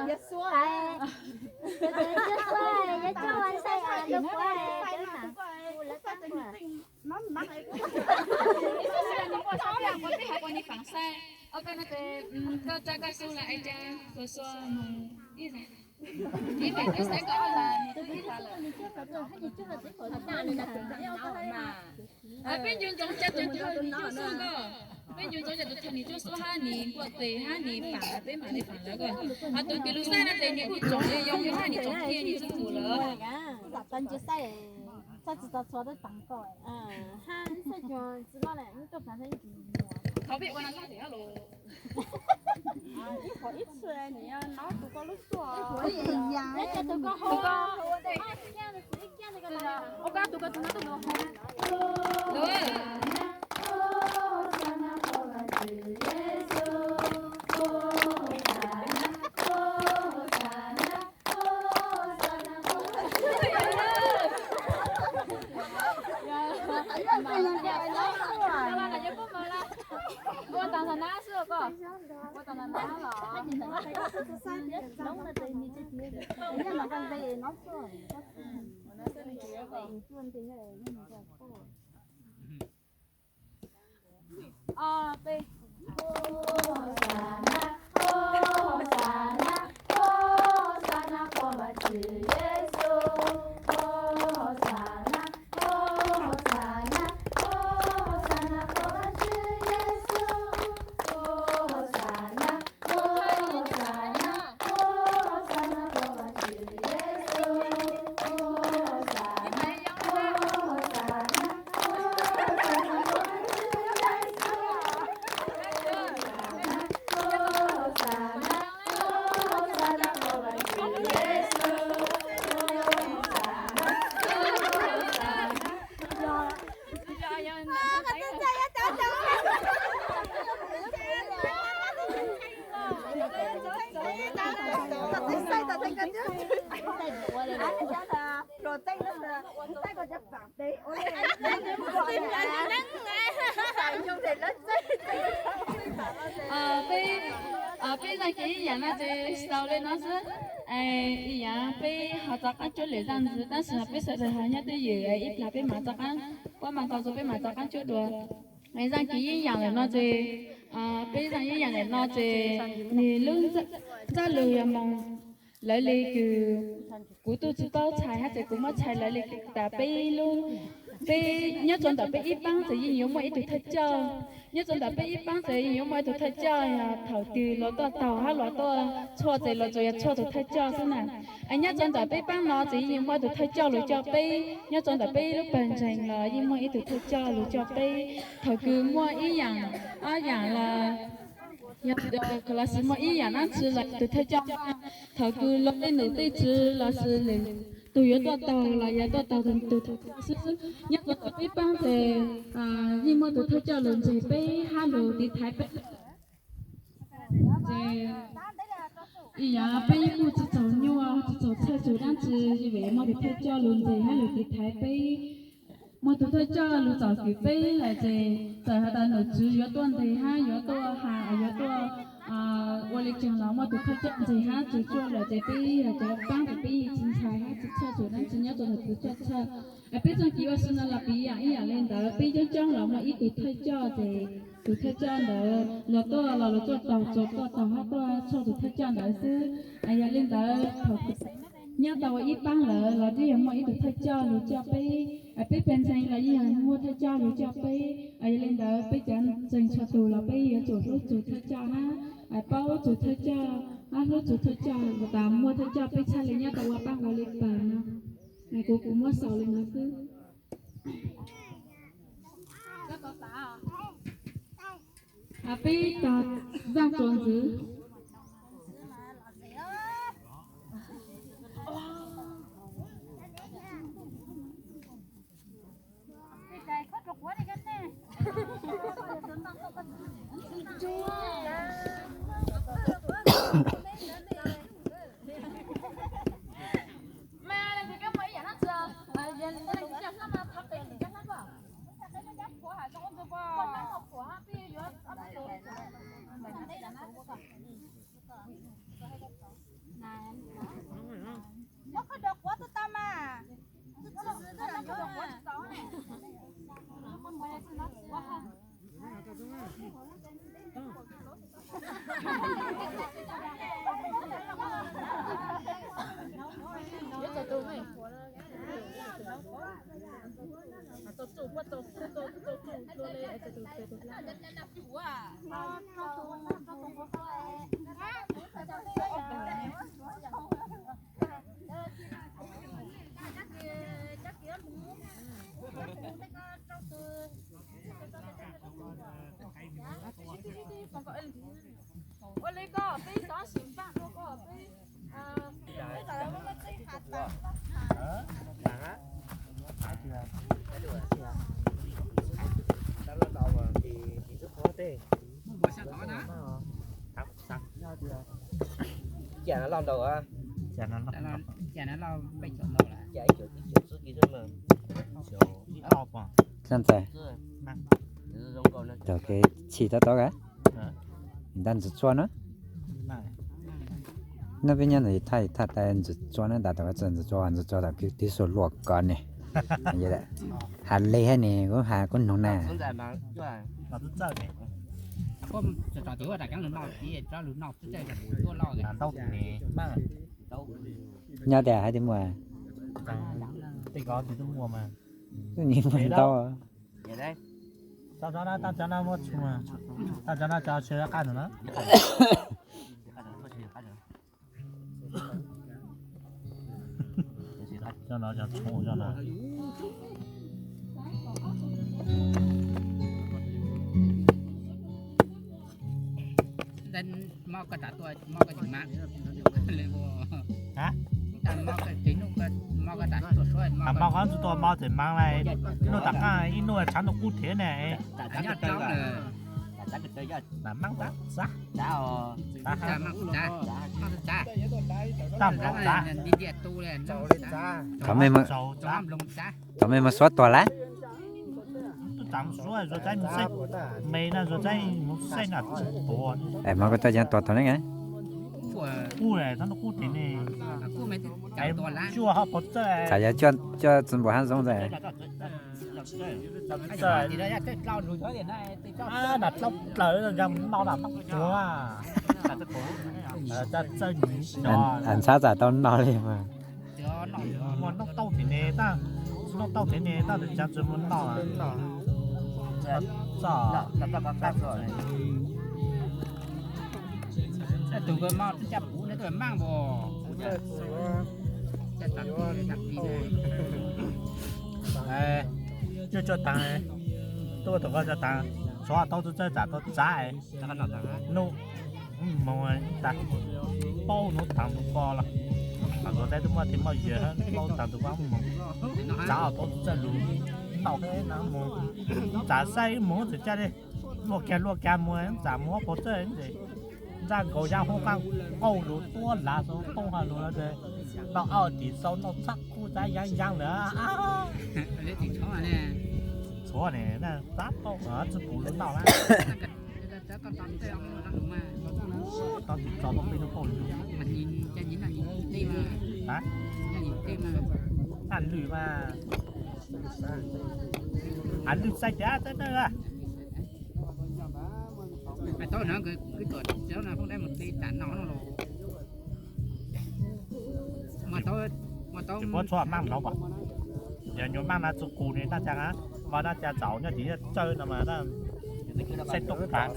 Cov suab, cov suab, cov suab ua ntej, cov suab. Koj tsa koj xu lawm es cas koj xua mus ib zag. Ib pem koj saib koj ib zag mus twb ib zag lawm. Peb ncu ntsoov cas tus thawj nim cuaj xub koj, peb ncu ntsoov cas tus thawj nim cuaj xub hab nim npuaj tes hab nim pam peb mam li pam lawv koj. Ho tus kws lug saib no ces nim kuj tsoom li yog yug hab nim tsoom thiaj nim txwj tus lawm. Thov peb ua no tag tim hab los. Ua tas ntawm na xwb koj. Ua tas ntawm na los. Ob, peb. Peb, peb zaj kev ib yam no ces xaus li no xwb. Ib yam peb ho rov qab cuab lwm zaj ntxiv tab sis peb sawv daws ho nyob twj ywm, ib plag peb mam rov qab, kuab mas tau rau peb mam rov qab cuab dua. Zaj kev ib yam lawm no ces, peb zaj ib yam lawm no ces nws lub ntsaj lus yog moog lawv li kws kuv tuaj tsis paub txhais hab ces kuv muab txhais lawv li tas peb lub, peb nyob rau ntawm peb ib paab ces yeej yuav muaj ib tug thawj coj. Nyob rau ntawm peb ib paab ces yeej yuav muaj ib tug thawj coj, yog thaum twg luag tuaj taug hab luag tuaj tshuaj ces luag tsuas yog tshuaj tus thawj coj xwb na. Nyob rau ntawm peb paab no ces yeej muaj ib tug thawj coj lug coj peb. Nyob rau ntawm peb lub pawg ntseeg los yeej muaj ib tug thawj coj lug coj peb. Thaum kws muaj ib yaam, ob yaam los, yog lossis muaj ib yaam dlaab tsi los tus thawj coj, thaum kws luag tej num tej tswv lossis lwm tug yuav tuaj taug los yuav tuaj taug tus thawj coj xwb. Nyob rau ntawm peb paab ces yeej muaj tus thawj coj lug ntseeg peb hab lug tiv thaiv peb. Ces ib yaam peb kuj tsi txaus nyuaj tsi txaus txhawj txug dlaab tsi, vim muaj tus thawj coj lug ntseeg hab lug tiv thaiv peb. Muaj tus thawj coj lug tsom kwm peb lawm ces txawm has tas num tswv yuav tuaj nteg hab yuav tuaj has yuav tuaj ua li caag los muaj tus thawj coj ntseeg hab tsuag tsuag lawm ces peb yog cov paab ces peb yeej tsi ntshai hab tsi txhawj txug dlaab tsi nyob rau ntawm tus thawj coj. Peb txoj kev ua si no los piv yaam ib yaam li ntawd, peb coob coob los muaj ib tug thawj coj ces tus thawj coj ntawd luag tuaj los luag tuaj taug, tsuas tuaj taug hab tuaj tshuaj tus thawj coj ntawd xwb. Yog li ntawd thaum nyob tau ua ib paab lawm los twb yog muaj ib tug thawj coj lug coj peb. Peb pawg ntseeg los yeej yog muaj thawj coj lug coj peb. Yog li ntawd peb cov ntseeg txhua tug los peb yuav tsum hlub txug thawj coj hab paub txug thawj coj hab hlub txug thawj coj, tas muaj thawj coj peb txhaj le nyob tau ua paab ua li pawg no. Kuv kuv muab xaus li no xwb. Peb tog zaaj tsuas ntxiv. Ua li koj peb xov sim npaj rau koj peb. Cia no loj ntau. Cia ib cuv xwb kis xwb mas. Xab ntxais. Tau kev chim tau tau ka. Ntaj ntxwv tsua na. Noj peb nyob ntawd thaj thaj tas ntxwv tsua na, tas tom qab txawm ntxwv tsua, ntxwv tsua tom twb xuas luaj kos ne. Has li hab ne, kuv has kuv noog na. Nyob tias hais tias muaj. Ntau. Tau cov no, tau cov no muaj txhua, tau cov no cov sawv qaj no na. Cov no cov txhua cov no. Mob koj tas tuaj, mob koj tseem mab. Mob koj tseem mab, mob koj tas tuaj suab, mob koj tseem mab lawm. Nuj tas qaj ib nuj tshav ntuj kub thiab ne. Nyob rau lawm. Mab tas txav. Txav. Txav. Txav. Txav. Thaum mej mus xuav tuag lawm. Mob koj txawj yog tuag thaum ne. Txawm yog cuaj txwv npaum hab zoo ntag. Dlaub plaws no, ntxhab txam tau noj li mas. Noj tau thiab ne, noj tau thiab ne, tab sis tseem tsis muaj noj. Txog tus kws mob caj puv ne tuaj maaj npaum. Cuaj cuaj taag, tuaj thaum koj tau taag, tshuav tau txawj txawj txav tau txav. Nuj moog tas, paub nuv taag tus ko los, thaum ntawd twb muaj tes moj yawg paub taag tus ko moog txav tau txawj lug noj moog, txav saib moog txawm caj li luaj kag luaj kag moog, txav moog ob phav txawj ntag, ntsaj nkaus yaaj huab qaab qauj lug tuab lav xwb, qauj ha lug no ces noj ob tis xauv noj txhab kub txav yaav yaav lawm. Tshuav ne, txav tau tsi pum lug noj lawm. Tau tim txog tau peb lub pauj lug. Naj lwj mas, naj lwj xaib tias txawj nawj. Tsis puab tshuav maaj nraud as, yog nyuas maaj na txug kus ne dlaab tsi, mas dlaab tsi txaus nyob tim tsawb no mas saib tuaj tas.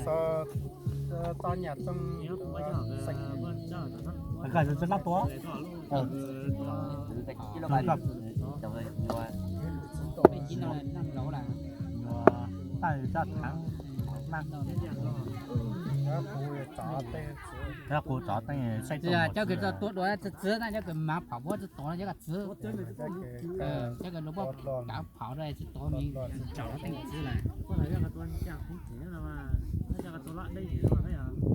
Cov kws txog tuaj dua txwv txwv na, cov kws mav phom puab tsi tod no cov kws txwv, cov kws lug puab kav phom rua tsi tod, tsaus teeb txwv lawm.